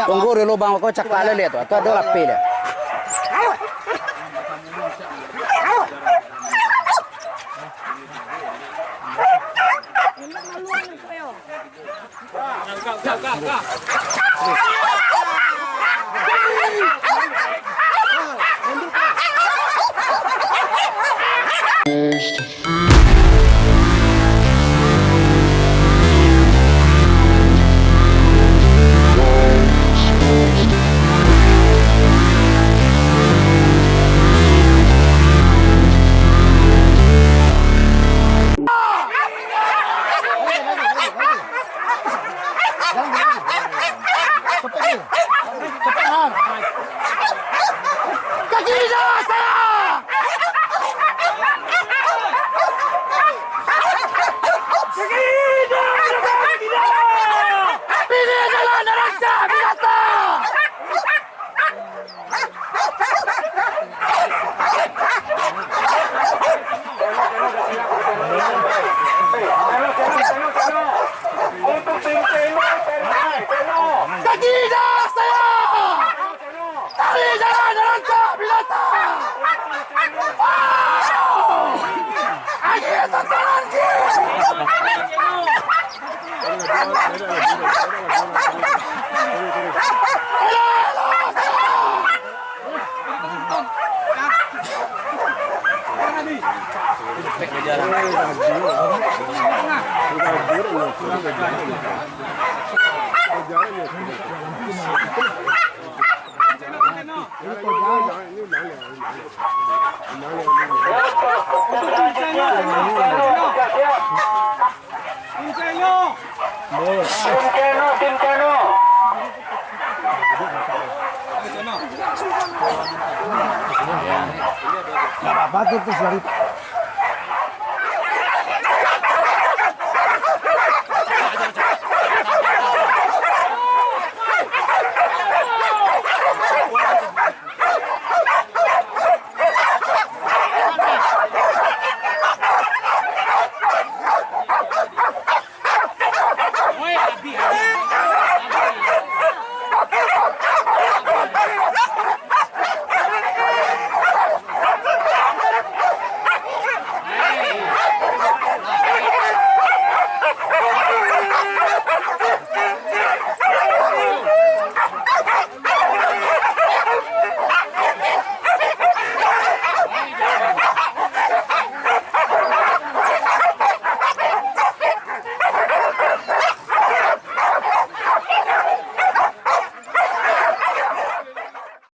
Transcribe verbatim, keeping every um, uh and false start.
Tunggu dulu bang, ko cakak le tu, tu ado lapeh le. Kaki indak saya! Kaki indak! Pilih jalan rancak binatang! Kaki indak saya! Cari jalan, jalan ke binatang! Wow! Angin tatalan, Ki! Nggak apa-apa tuh, tuh, selalu.